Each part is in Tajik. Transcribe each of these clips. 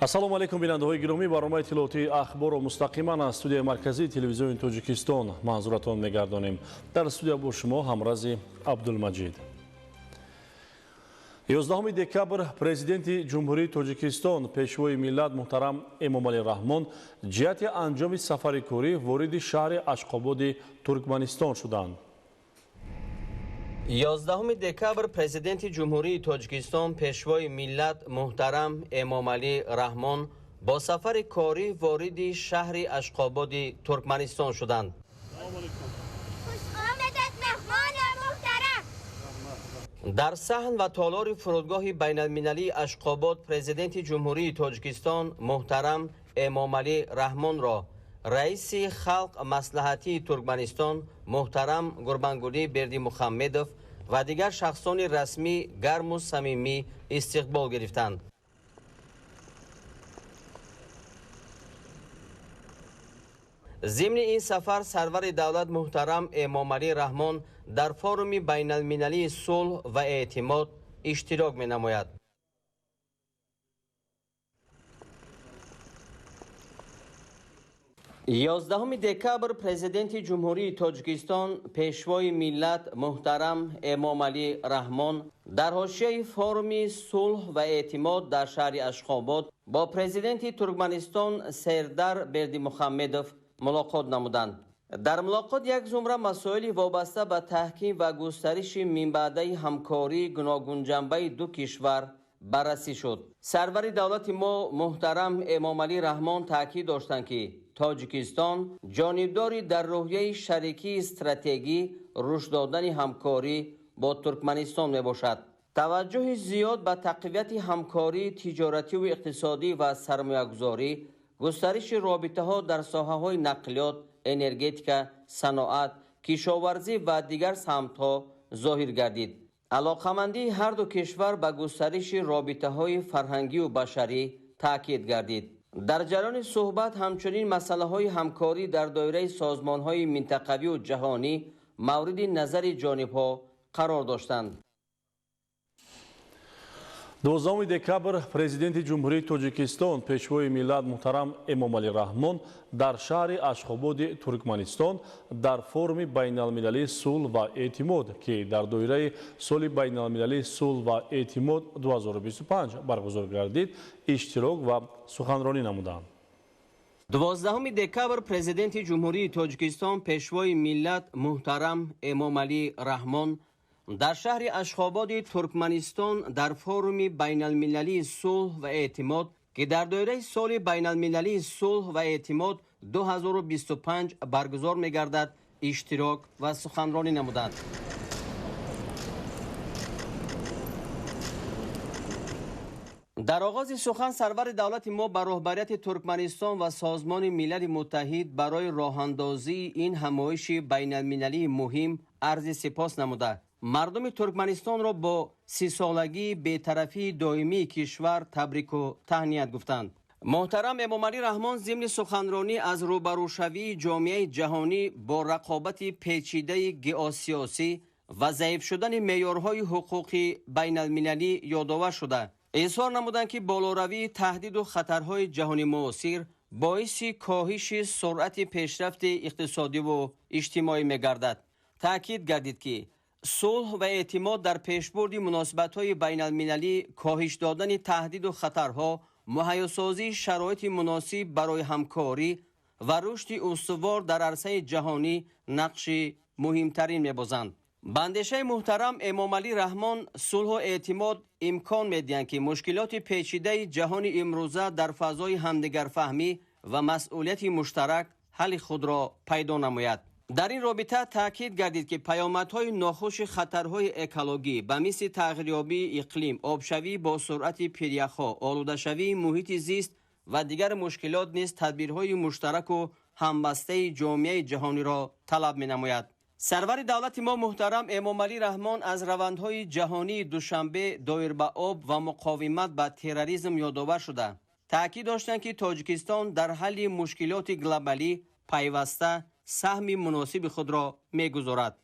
Ассалому алайкум, бинандаҳои гиромӣ. Барномаи иттилоотии Ахборро мустақиман аз студияи марказии телевизиони Тоҷикистон манзуратон мегардонем. Дар студия бо шумо ҳамрази Абдулмаҷид. 11 декабр Президенти Ҷумҳурии Тоҷикистон, Пешвои миллат муҳтарам Эмомалӣ Раҳмон ҷиҳати анҷоми сафари корӣ вориди шаҳри Ашқободи Туркманистон шуданд. 11 декабр Президенти Ҷумҳурии Тоҷикистон, Пешвои миллат муҳтарам Эмомалӣ Раҳмон бо сафари корӣ вориди шаҳри Ашқободи Туркманистон шуданд. Дар саҳн ва толори фурудгоҳи байналмилалии Ашқобод Президенти Ҷумҳурии Тоҷикистон муҳтарам Эмомалӣ Раҳмонро раиси Халқ Маслиҳатии Туркманистон муҳтарам Гурбангулӣ Бердимухаммедов ва дигар шахсони расмӣ гарму самимӣ истиқбол гирифтанд. Зимни ин сафар сарвари давлат муҳтарам Эмомалӣ Раҳмон дар форуми байналмилалии сулҳ ва эътимод иштирок менамояд. 11 декабр Президенти Ҷумҳурии Тоҷикистон, Пешвои миллат муҳтарам Эмомалӣ Раҳмон дар ҳошияи форуми сулҳ ва эътимод дар шаҳри Ашқобод бо Президенти Туркманистон Сердар Бердимухаммедов мулоқот намуданд. Дар мулоқот як зумра масоили вобаста ба таҳким ва густариши минбаъдаи ҳамкории гуногунҷанбаи ду кишвар баррасӣ шуд. Сарвари давлати мо муҳтарам Эмомалӣ Раҳмон таъкид доштанд, ки Тоҷикистон ҷонибдори дар рӯҳияи шарикии стратегӣ рушд додани ҳамкорӣ бо Туркманистон мебошад. Таваҷҷӯҳи зиёд ба тақвияти ҳамкории тиҷоративу иқтисодӣ ва сармоягузорӣ, густариши робитаҳо дар соҳаҳои нақлиёт, энергетика, саноат, кишоварзӣ ва дигар самтҳо зоҳир гардид. Алоқамандии ҳарду кишвар ба густариши робитаҳои фарҳангию башарӣ таъкид гардид. Дар ҷараёни суҳбат ҳамчунин масъалаҳои ҳамкорӣ дар доираи созмонҳои минтақавию ҷаҳонӣ мавриди назари ҷонибҳо қарор доштанд. 12 декабр Президенти Ҷумҳурии Тоҷикистон, Пешвои миллат муҳтарам Эмомалӣ Раҳмон дар шаҳри Ашқободи Туркманистон дар форуми байналмилалии сулҳ ва эътимод, ки дар доираи соли байналмилалии сулҳ ва эътимод 2025 баргузор гардид, иштирок ва суханронӣ намуданд. 12 декабр Президенти Ҷумҳурии Тоҷикистон, Пешвои миллат муҳтарам Эмомалӣ Раҳмон дар шаҳри Ашқободи Туркманистон дар форуми байналмилалии сулҳ ва эътимод, ки дар доираи соли байналмилалии сулҳ ва эътимод 2025 баргузор мегардад, иштирок ва суханронӣ намуданд. Дар оғози сухан сарвари давлати мо ба роҳбарияти Туркманистон ва Созмони Милали Муттаҳид барои роҳандозии ин ҳамоиши байналмилалии муҳим арзи сипос намуда, мардуми Туркманистонро бо 30-солагии бетарафии доимии кишвар табрику таҳният гуфтанд. Муҳтарам Эмомалӣ Раҳмон зимни суханронӣ аз рӯбарӯшавии ҷомеаи ҷаҳонӣ бо рақобати печидаи геосиёсӣ ва заиф шудани меъёрҳои ҳуқуқи байналмилалӣ ёдовар шуда, изҳор намуданд, ки болоравии таҳдиду хатарҳои ҷаҳони муосир боиси коҳиши суръати пешрафти иқтисодиву иҷтимоӣ мегардад. Таъкид гардид, ки сулҳ ва эътимод дар пешбурди муносибатҳои байналмилалӣ, коҳиш додани таҳдиду хатарҳо, муҳайёсозии шароити муносиб барои ҳамкорӣ ва рушди устувор дар арсаи ҷаҳонӣ нақши муҳимтарин мебозанд. Ба андешаи муҳтарам Эмомалӣ Раҳмон, сулҳу эътимод имкон медиҳанд, ки мушкилоти печидаи ҷаҳони имрӯза дар фазои ҳамдигарфаҳмӣ ва масъулияти муштарак ҳалли худро пайдо намояд. Дар ин робита таъкид гардид, ки паёмадҳои нохуши хатарҳои экологӣ ба мисли тағйирёбии иқлим, обшавӣ бо суръати пиряхҳо, олудашавии муҳити зист ва дигар мушкилот низ тадбирҳои муштараку ҳамбастаи ҷомеаи ҷаҳониро талаб менамояд. Сарвари давлати мо муҳтарам Эмомалӣ Раҳмон аз равандҳои ҷаҳонии Душанбе доир ба об ва муқовимат ба терроризм ёдовар шуда, таъкид доштанд, ки Тоҷикистон дар ҳалли мушкилоти глобалӣ пайваста саҳми муносиби худро мегузорад.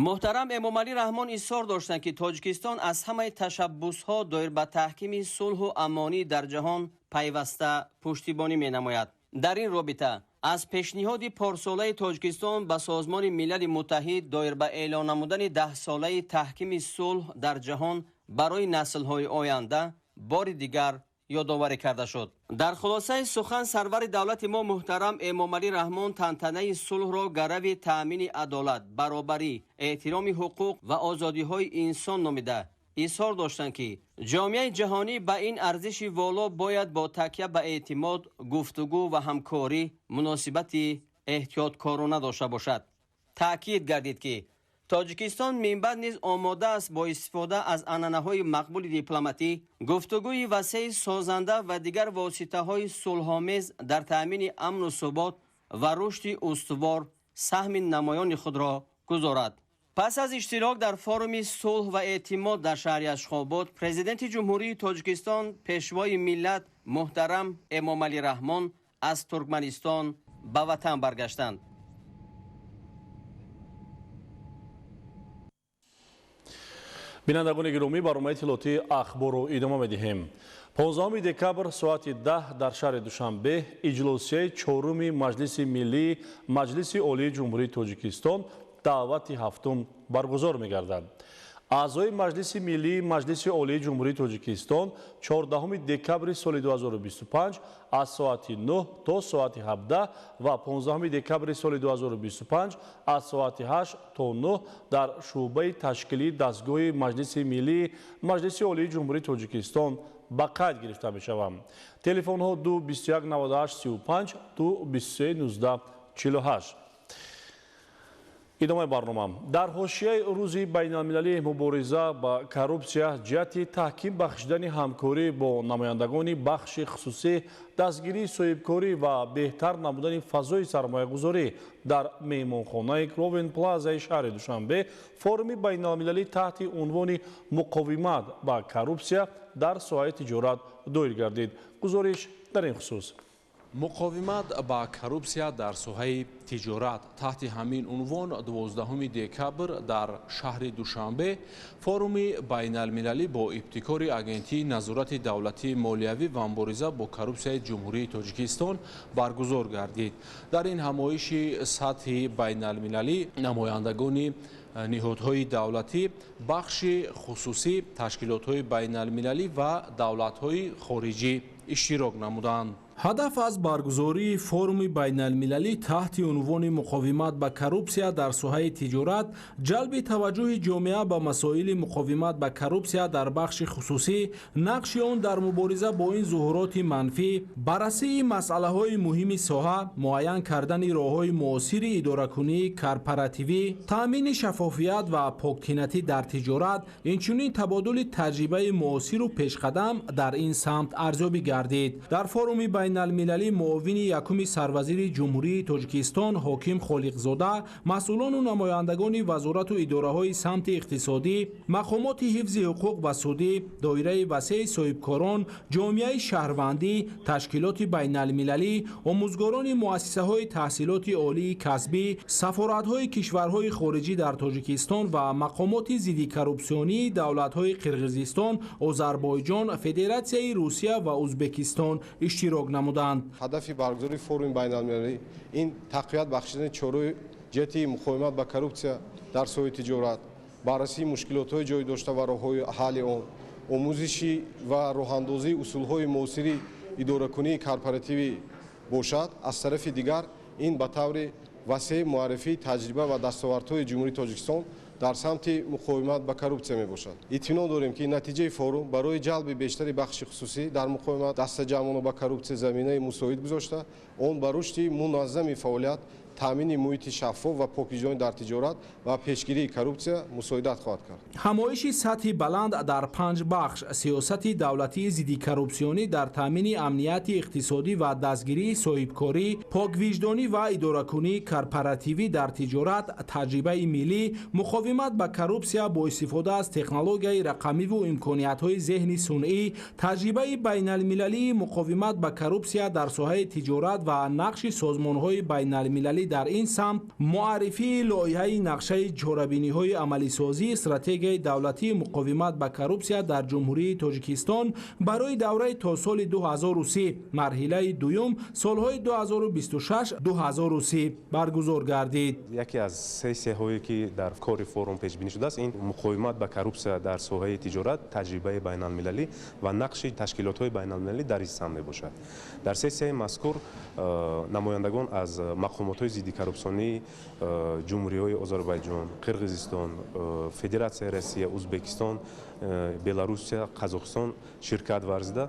Муҳтарам Эмомалӣ Раҳмон изҳор доштанд, ки Тоҷикистон аз ҳамаи ташаббусҳо доир ба таҳкими сулҳу амонӣ дар ҷаҳон пайваста пуштибонӣ менамояд. Дар ин робита аз пешниҳоди порсолаи Тоҷикистон ба Созмони Милали Муттаҳид доир ба эълон намудани 10-солаи таҳкими сулҳ дар ҷаҳон барои наслҳои оянда бори дигар ёдоварӣ карда шуд. Дар хулосаи сухан сарвари давлати мо муҳтарам Эмомалӣ Раҳмон тантанаи сулҳро гарави таъмини адолат, баробарӣ, эҳтироми ҳуқуқ ва озодиҳои инсон номида изҳор доштанд, ки ҷомеаи ҷаҳонӣ ба ин арзиши воло бояд бо такя ба эътимод, гуфтугӯ ва ҳамкорӣ муносибати эҳтиёткорона дошта бошад. Таъкид гардид, ки Тоҷикистон минбаъд низ омода аст бо истифода аз анъанаҳои мақбули дипломатӣ, гуфтугӯи васеи созанда ва дигар воситаҳои сулҳомез дар таъмини амну субот ва рушди устувор саҳми намоёни худро гузорад. Пас аз иштирок дар форуми сулҳ ва эътимод дар шаҳри Ашхобод, Президенти Ҷумҳурии Тоҷикистон, Пешвои миллат муҳтарам Эмомалӣ Раҳмон аз Туркманистон ба ватан баргаштанд. Бинандагони гиромӣ, барномаи иттилоотии ахборро идома медиҳем. 15 декабр соати 10 дар шаҳри Душанбе иҷлосияи чоруми Маҷлиси Миллии Маҷлиси Олии Ҷумҳурии Тоҷикистон даъвати ҳафтум баргузор мегардад. Аъзои Маҷлиси Миллии Маҷлиси Олии Ҷумҳурии Тоҷикистон 14 декабри соли 2025 аз соати 9 то соати 17 ва 15 декабри соли 2025 аз соати 8 то 9 дар шӯъбаи ташкилии дастгоҳи Маҷлиси Миллии Маҷлиси Олии Ҷумҳурии Тоҷикистон ба қайд гирифта мешаванд. Телефонҳо 2 21 98 35 2 23 19 48. Идомаи барнома. Дар ҳошияи рӯзи байналмилалии мубориза ба коррупсия ҷиҳати таҳким бахшидани ҳамкорӣ бо намояндагони бахши хусусӣ, дастгирии соҳибкорӣ ва беҳтар намудани фазои сармоягузорӣ дар меҳмонхонаи Кровен Плазаи шаҳри Душанбе форуми байналмилалӣ таҳти унвони муқовимат ба коррупсия дар соҳаи тиҷорат доир гардид. Гузориш дар ин хусус. Муқовимат ба коррупсия дар соҳаи тиҷорат таҳти ҳамин унвон 12 декабр дар шаҳри Душанбе форуми байналмилалӣ бо ибтикори Агентии назорати давлатии молиявӣ ва мубориза бо коррупсияи Ҷумҳурии Тоҷикистон баргузор гардид. Дар ин ҳамоиши сатҳи байналмилалӣ намояндагони ниҳодҳои давлатӣ, бахши хусусӣ, ташкилотҳои байналмилалӣ ва давлатҳои хориҷӣ иштирок намуданд. Ҳадаф аз баргузории форуми байналмилалӣ таҳти унвони муқовимат ба коррупсия дар соҳаи тиҷорат ҷалби таваҷҷӯҳи ҷомеа ба масоили муқовимат ба коррупсия дар бахши хусусӣ, нақши он дар мубориза бо ин зуҳуроти манфӣ, баррасии масъалаҳои муҳими соҳа, муайян кардани роҳҳои муосири идоракунии корпоративӣ, таъмини шаффофият ва поктинатӣ дар тиҷорат, инчунин табодули таҷрибаи муосиру пешқадам дар ин самт арзёбӣ гардид. Дар форуми байналмилалӣ муовини якуми сарвазири Ҷумҳурии Тоҷикистон Ҳоким Холиқзода, масъулону намояндагони вазорату идораҳои самти иқтисодӣ, мақомоти ҳифзи ҳуқуқ ва судӣ, доираи васеи соҳибкорон, ҷомеаи шаҳрвандӣ, ташкилоти байналмилалӣ, омӯзгорони муассисаҳои таҳсилоти олии касбӣ, сафоратҳои кишварҳои хориҷӣ дар Тоҷикистон ва мақомоти зиддикоррупсионии давлатҳои Қирғизистон, Озарбойҷон, Федератсияи Русия ва Узбекистон иштирок намуданд. Ҳадафи баргузории форуми байналмилалӣ ин тақвият бахшидани чораҳои ҷиҳати муқовимат ба коррупсия дар соҳаи тиҷорат, баррасии мушкилотҳои ҷой дошта ва роҳҳои ҳалли он, омӯзиши ва роҳандозии усулҳои муосири идоракунии корпоративӣ бошад. Аз тарафи дигар ин ба таври васеъ муаррифии таҷриба ва дастовардҳои Ҷумҳурии Тоҷикистон дар самти муқовимат ба коррупсия мебошад. Итминон дорем, ки натиҷаи форум барои ҷалби бештари бахши хусусӣ дар муқовимат дастаҷамъона ба коррупсия заминаи мусоид гузошта, он ба рушди муназзами фаъолият, таъмини муҳити шаффоф ва покиҷонӣ дар тиҷорат ва пешгирии коррупсия мусоидат хоҳад кард. Ҳамоиши сатҳи баланд дар панҷ бахш: сиёсати давлатии зиддикоррупсионӣ дар таъмини амнияти иқтисодӣ ва дастгирии соҳибкорӣ, поквиҷдонӣ ва идоракунии корпоративӣ дар тиҷорат, таҷрибаи миллӣ, муқовимат ба коррупсия бо истифода аз технологияи рақамиву имкониятҳои зеҳни сунъӣ, таҷрибаи байналмилалии муқовимат ба коррупсия дар соҳаи тиҷорат ва нақши созмонҳои байналмилалӣ байналмилалӣ дар ин самт, муаррифии лоиҳаи нақшаи чорабиниҳои амалисозии стратегияи давлатии муқовимат ба коррупсия дар Ҷумҳурии Тоҷикистон барои давраи то соли 2030, марҳилаи дуюм, солҳои 2026-2030 баргузор гардид. Яке аз сессияҳое ки дар кори форум пешбинӣ шудааст, ин муқовимат ба коррупсия дар соҳаи тиҷорат, таҷрибаи байналмилалӣ ва нақши ташкилотҳои байналмилалӣ дар ин самт мебошад. Дар сессияи мазкур намояндагон аз мақомотҳои зидди коррупсионии ҷумҳуриҳои Озарбойҷон, Қирғизистон, Федератсияи Россия, Узбекистон, Беларусия, Қазоқистон ширкат варзида,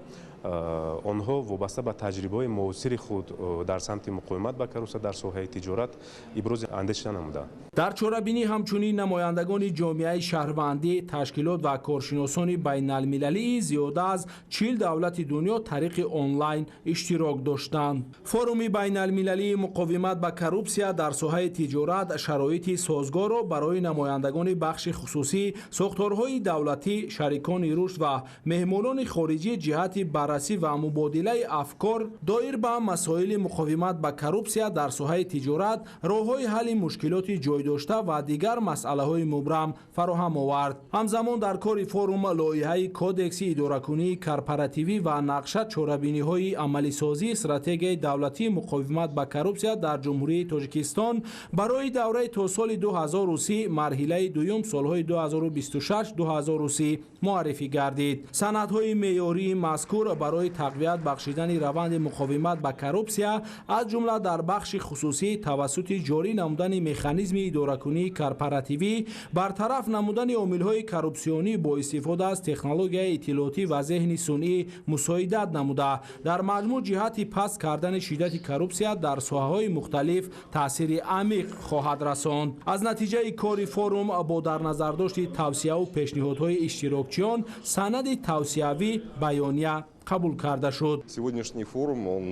онҳо вобаста ба таҷрибаҳои муосири худ дар самти муқовимат ба коррупсия дар соҳаи тиҷорат ибрози андеша намуданд. Дар чорабинӣ ҳамчунин намояндагони ҷомеаи шаҳрвандӣ, ташкилот ва коршиносони байналмилалии зиёда аз 40 давлати дунё тариқи онлайн иштирок доштанд. Форуми байналмилалии муқовимат ба коррупсия дар соҳаи тиҷорат шароити созгорро барои намояндагони бахши хусусӣ, сохторҳои давлатӣ, шарикони рушд ва меҳмонони хориҷӣ ҷиҳати баррасӣ ва мубодилаи афкор доир ба масоили муқовимат ба коррупсия дар соҳаи тиҷорат, роҳҳои ҳалли мушкилоти ҷой дошта ва дигар масъалаҳои мубрам фароҳам овард. Ҳамзамон дар кори форум лоиҳаи кодекси идоракунии корпоративӣ ва нақша чорабиниҳои амалисозии стратегияи давлатии муқовимат ба коррупсия дар Ҷумҳурии Тоҷикистон барои давраи то соли 2030, марҳилаи дуюм, солҳои 2026-2030 муаррифӣ гардид. Санадҳои меъёрии мазкур барои тақвият бахшидани раванди муқовимат ба коррупсия, аз ҷумла дар бахши хусусӣ тавассути ҷорӣ намудани механизми идоракунии корпоративӣ, бартараф намудани омилҳои коррупсионӣ бо истифода аз технологияи иттилоотӣ ва зеҳни сунъӣ мусоидат намуда, дар маҷмӯъ ҷиҳати паст кардани шиддати коррупсия дар соҳаҳои мухталиф таъсири амиқ хоҳад расонд. Аз натиҷаи кори форум бо дар назардошти тавсияву пешниҳодҳои иштирокчиён санади тавсиявӣ баёния қабул карда шуд. Сегодняшний форум, он,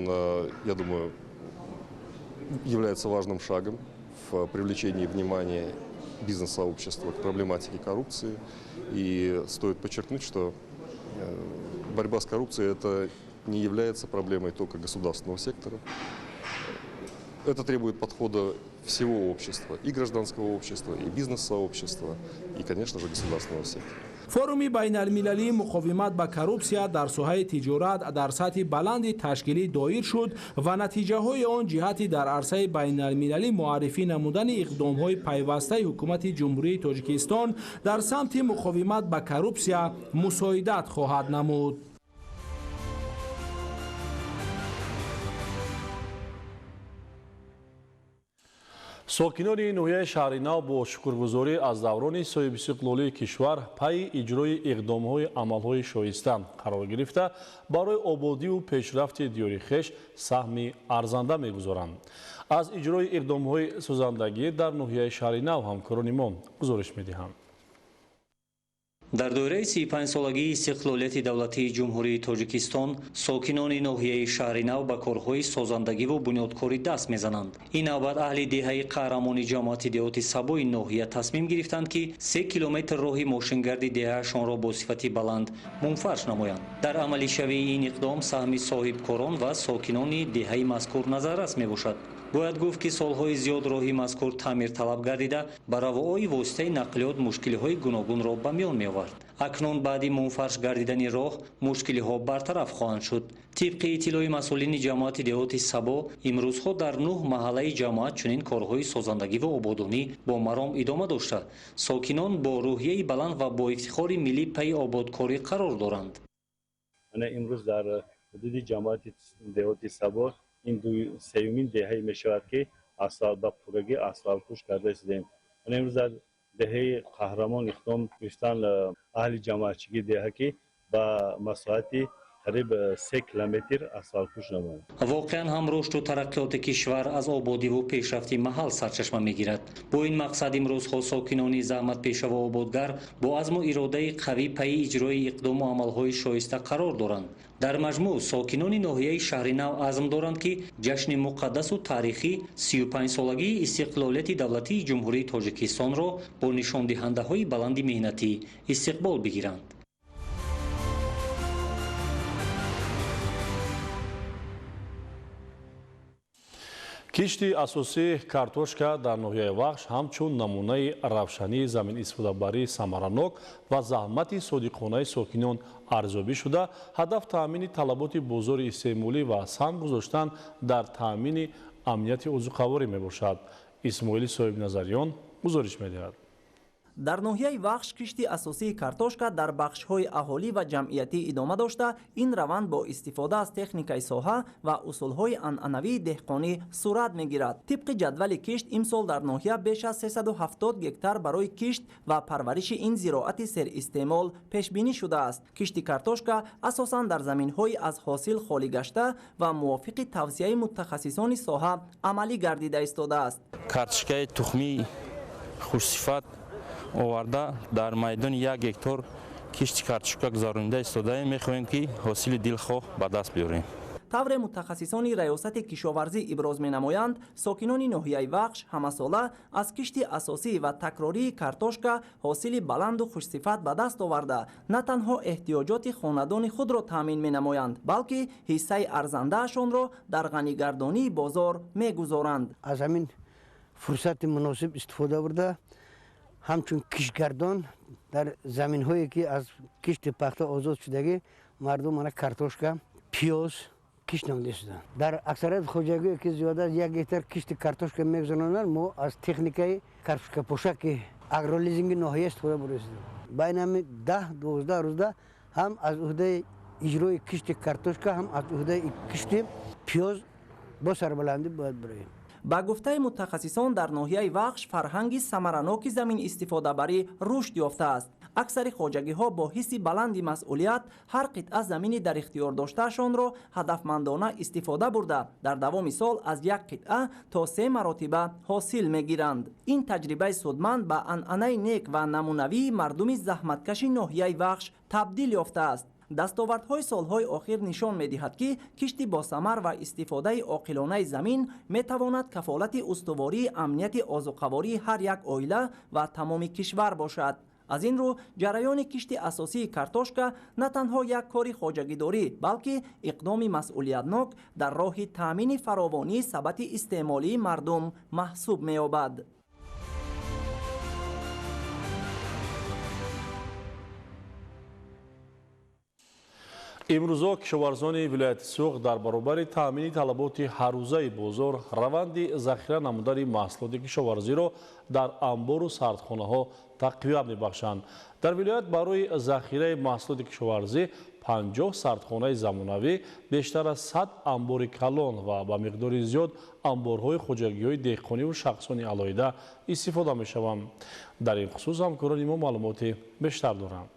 я думаю, является важным шагом в привлечении внимания бизнес-сообщества к проблематике коррупции. И стоит подчеркнуть, что борьба с коррупцией это не является проблемой только государственного сектора. Это требует подхода всего общества, и гражданского общества, и бизнес-сообщества, и, конечно же, государственного сектора. Форуми байналмилалии муқовимат ба коррупсия дар соҳаи тиҷорат дар сатҳи баланди ташкилӣ доир шуд ва натиҷаҳои он ҷиҳати дар арсаи байналмилалӣ муаррифӣ намудани иқдомҳои пайвастаи ҳукумати Ҷумҳурии Тоҷикистон дар самти муқовимат ба коррупсия мусоидат хоҳад намуд. Сокинони ноҳияи Шаҳринав бо шукргузорӣ аз даврони соҳибистиқлолии кишвар пайи иҷрои иқдомҳои амалҳои шоиста қарор гирифта, барои ободиву пешрафти диёри хеш саҳми арзанда мегузоранд. Аз иҷрои иқдомҳои созандагӣ дар ноҳияи Шаҳринав ҳамкорони мо гузориш медиҳанд. Дар доираи 35-солагии истиқлолияти давлатии Ҷумҳурии Тоҷикистон сокинони ноҳияи Шаҳринав ба корҳои созандагиву бунёдкорӣ даст мезананд. Ин навбат аҳли деҳаи қаҳрамони ҷамоати деҳоти Сабои ноҳия тасмим гирифтанд, ки 3 километр роҳи мошингарди деҳаашонро бо сифати баланд мунфарш намоянд. Дар амалишавии ин иқдом саҳми соҳибкорон ва сокинони деҳаи мазкур назаррас мебошад. Бояд гуфт, ки солҳои зиёд роҳи мазкур таъмирталаб гардида, ба равои воситаи нақлиёт мушкилиҳои гуногунро ба миён меовард. Акнун баъди мунфарш гардидани роҳ мушкилиҳо бартараф хоҳанд шуд. Тибқи иттилои масъулини ҷамоати деҳоти Сабо, имрӯзҳо дар 9 маҳаллаи ҷамоат чунин корҳои созандагӣ ва ободонӣ бо маром идома дошта, сокинон бо рӯҳияи баланд ва бо ифтихори миллӣ пайи ободкорӣ қарор доранд. Имрӯз дар ҳудуди ҷамоати деҳоти Сабо ин сеюмин деҳае мешавад, ки ба пуррагӣ асфалтпӯш карда истодем. Имрӯз дар деҳаи қаҳрамон иқдом гирифтан аҳли ҷамоатчигии деҳа, ки ба масоҳати қариб 3 километр асфалтпӯш намоянд. Воқеан ҳам рушду тараққиёти кишвар аз ободиву пешрафти маҳал сарчашма мегирад. Бо ин мақсад имрӯзҳо сокинони заҳматпешаву ободгар бо азму иродаи қавӣ пайи иҷрои иқдому амалҳои шоиста қарор доранд. Дар маҷмӯъ сокинони ноҳияи Шаҳринав азм доранд, ки ҷашни муқаддасу таърихӣ 35-солагии истиқлолияти давлатии Ҷумҳурии Тоҷикистонро бо нишондиҳандаҳои баланди меҳнатӣ истиқбол бигиранд. Кишти асосии картошка дар ноҳияи Вахш ҳамчун намунаи равшании заминистифодабарии самаранок ва заҳмати содиқонаи сокинон арзёбӣ шуда, ҳадаф таъмини талаботи бозори истеъмолӣ ва саҳм гузоштан дар таъмини амнияти озуқаворӣ мебошад. Исмоили Соҳибназарён гузориш медиҳад. Дар ноҳияи Вахш кишти асосии картошка дар бахшҳои аҳолӣ ва ҷамъиятӣ идома дошта, ин раванд бо истифода аз техникаи соҳа ва усулҳои анъанавии деҳқонӣ сурат мегирад. Тибқи ҷадвали кишт, имсол дар ноҳия беш аз 370 гектар барои кишт ва парвариши ин зироати серистеъмол пешбинӣ шудааст. Кишти картошка асосан дар заминҳои аз ҳосил холӣ гашта ва мувофиқи тавсияи мутахассисони соҳа амалӣ гардида истодааст. Картошкаи тухмии хушсифат оварда дар майдони 1 гектар кишти картошка гузаронида истодаем. Мехоҳем, ки ҳосили дилхоҳ ба даст биёрем. Тавре мутахассисони раёсати кишоварзӣ иброз менамоянд, сокинони ноҳияи Вахш ҳамасола аз кишти асосӣ ва такрории картошка ҳосили баланду хушсифат ба даст оварда, на танҳо эҳтиёҷоти хонадони худро таъмин менамоянд, балки ҳиссаи арзандаашонро дар ғанигардонии бозор мегузоранд. Аз ҳамин фурсати муносиб истифода бурда, ҳамчун киштгардон дар заминҳое ки аз кишти пахта озод шудагӣ, мардум мана картошка, пиёз кишт намуда истоданд. Дар аксарияти хоҷагие ки зиёда аз 1 гектар кишти картошка мегузаронанд, мо аз техникаи картошкапошаки агролизинги ноҳия истифода бурда истодем. Байни ҳамин 10-12 рӯзда ҳам аз уҳдаи иҷрои кишти картошка, ҳам аз уҳдаи кишти пиёз бо сарбаландӣ бояд бироем. Ба гуфтаи мутахассисон, дар ноҳияи Вахш фарҳанги самараноки заминистифодабарӣ рушд ёфтааст. Аксари хоҷагиҳо бо ҳисси баланди масъулият ҳар қитъа замини дар ихтиёр доштаашонро ҳадафмандона истифода бурда, дар давоми сол аз 1 қитъа то 3 маротиба ҳосил мегиранд. Ин таҷрибаи судманд ба анъанаи нек ва намунавии мардуми заҳматкаши ноҳияи Вахш табдил ёфтааст. Дастовардҳои солҳои охир нишон медиҳад, ки кишти босамар ва истифодаи оқилонаи замин метавонад кафолати устувории амнияти озуқавории ҳар як оила ва тамоми кишвар бошад. Аз ин рӯ ҷараёни кишти асосии картошка на танҳо як кори хоҷагидорӣ, балки иқдоми масъулиятнок дар роҳи таъмини фаровонии сабати истеъмолии мардум маҳсуб меёбад. Имрӯзо кишоварзони вилояти Суғд дар баробари таъмини талаботи ҳаррӯзаи бозор, раванди захира намудани маҳсулоти кишоварзиро дар амбору сардхонаҳо тақвият мебахшанд. Дар вилоят барои захираи маҳсулоти кишоварзӣ 50 сардхонаи замонавӣ, бештар аз 100 амбори калон ва ба миқдори зиёд амборҳои хоҷагиҳои деҳқониву шахсони алоҳида истифода мешаванд. Дар ин хусус ҳамкорони мо маълумоти бештар доранд.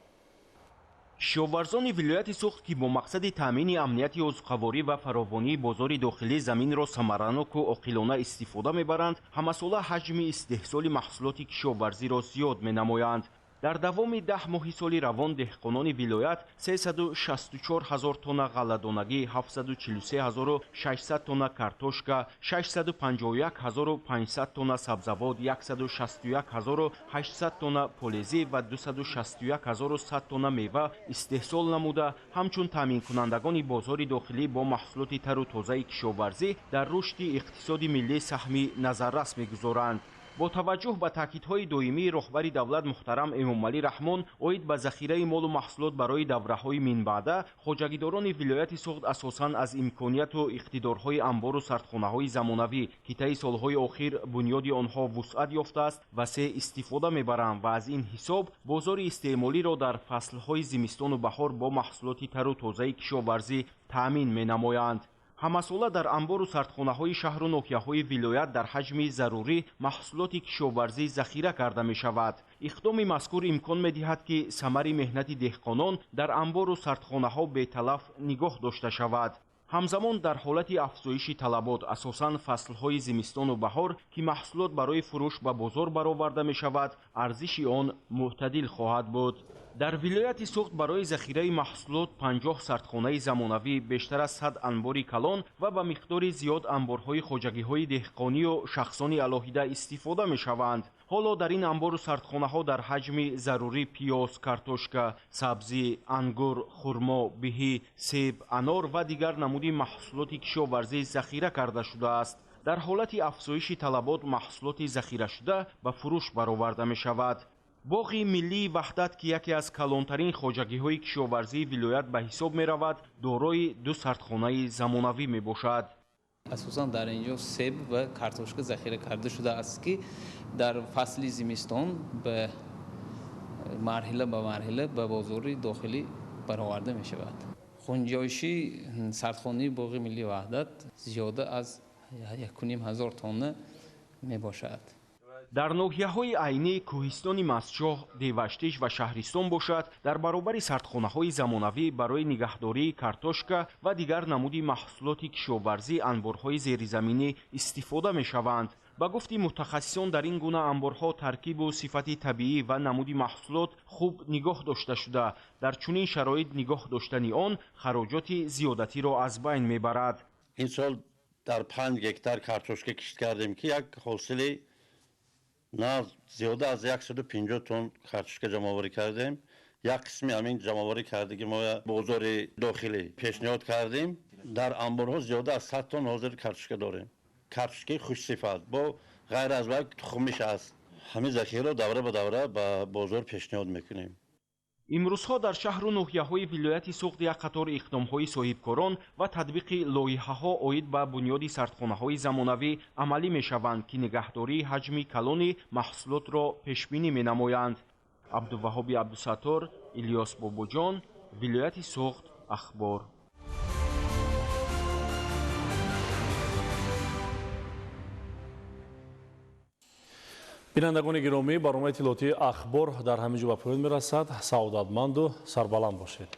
Кишоварзони вилояти Суғд, ки бо мақсади таъмини амнияти озуқаворӣ ва фаровонии бозори дохилӣ заминро самараноку оқилона истифода мебаранд, ҳамасола ҳаҷми истеҳсоли маҳсулоти кишоварзиро зиёд менамоянд. Дар давоми 10 моҳи соли равон деҳқонони вилоят 364 ҳазор тонна ғалладонагӣ, 743 600 тонна картошка, 651 500 тонна сабзавот, 161 800 тонна полезӣ ва 261 100 тонна мева истеҳсол намуда, ҳамчун таъминкунандагони бозори дохилӣ бо маҳсулоти тару тозаи кишоварзӣ дар рушди иқтисоди миллӣ саҳми назаррас мегузоранд. Бо таваҷҷӯҳ ба таъкидҳои доимии роҳбари давлат муҳтарам Эмомалӣ Раҳмон оид ба захираи молу маҳсулот барои давраҳои минбаъда, хоҷагидорони вилояти Суғд асосан аз имконияту иқтидорҳои амбору сардхонаҳои замонавӣ, ки таи солҳои охир бунёди онҳо вусъат ёфтааст, васеъ истифода мебаранд ва аз ин ҳисоб бозори истеъмолиро дар фаслҳои зимистону баҳор бо маҳсулоти тару тозаи кишоварзӣ таъмин менамоянд. Ҳамасола дар амбору сардхонаҳои шаҳру ноҳияҳои вилоят дар ҳаҷми зарурӣ маҳсулоти кишоварзӣ захира карда мешавад. Иқдоми мазкур имкон медиҳад, ки самари меҳнати деҳқонон дар амбору сардхонаҳо беталаф нигоҳ дошта шавад. Ҳамзамон дар ҳолати афзоиши талабот, асосан фаслҳои зимистону баҳор, ки маҳсулот барои фурӯш ба бозор бароварда мешавад, арзиши он мӯътадил хоҳад буд. Дар вилояти Суғд барои захираи маҳсулот 50 сардхонаи замонавӣ, бештар аз 100 анбори калон ва ба миқдори зиёд анборҳои хоҷагиҳои деҳқонию шахсони алоҳида истифода мешаванд. Ҳоло дар ин анбору сардхонаҳо дар ҳаҷми зарурӣ пиёз, картошка, сабзӣ, ангур, хурмо, биҳӣ, себ, анор ва дигар намуди маҳсулоти кишоварзӣ захира карда шудааст. Дар ҳолати афзоиши талабот маҳсулоти захирашуда ба фурӯш бароварда мешавад. Боғи миллии Ваҳдат, ки яке аз калонтарин хоҷагиҳои кишоварзии вилоят ба ҳисоб меравад, дорои ду сардхонаи замонавӣ мебошад. Асосан дар ин ҷо себ ва картошка захира карда шудааст, ки дар фасли зимистон ба марҳила ба марҳила ба бозори дохилӣ бароварда мешавад. Хунҷоиши сардхонаи боғи миллии Ваҳдат зиёда аз 1500 тонна мебошад. Дар ноҳияҳои Айнӣ, Кӯҳистони Мастчоҳ, Деваштич ва Шаҳристон бошад, дар баробари сардхонаҳои замонавӣ барои нигаҳдории картошка ва дигар намуди маҳсулоти кишоварзӣ анборҳои зеризаминӣ истифода мешаванд. Ба гуфти мутахассисон, дар ин гуна анборҳо таркибу сифати табиӣ ва намуди маҳсулот хуб нигоҳ дошта шуда, дар чунин шароит нигоҳ доштани он хароҷоти зиёдатиро аз байн мебарад. Ин сол дар 5 гектар картошка кишт кардем, ки як ҳосили на зиёда аз 150 тонн картошка ҷамъоварӣ кардем. Як қисми ҳамин ҷамъоварӣ кардаги мо бозори дохилӣ пешниҳод кардем. Дар анборҳо зиёда аз 100 тонн ҳозир картошка дорем. Картошкаи хушсифат бо ғайр аз вай тухмиш аст. Ҳамин захираро давра ба давра ба бозор пешниҳод мекунем. Имрӯзҳо дар шаҳру ноҳияҳои вилояти Суғд як қатор иқдомҳои соҳибкорон ва татбиқи лоиҳаҳо оид ба бунёди сардхонаҳои замонавӣ амалӣ мешаванд, ки нигаҳдории ҳаҷми калони маҳсулотро пешбинӣ менамоянд. Абдуваҳоби Абдусаттор, Илёс Бобоҷон, вилояти Суғд, Ахбор. Бинандагони гиромӣ, барномаи иттилоотии Ахбор дар ҳамин ҷо ба поён мерасад. Саодатманду сарбаланд бошед.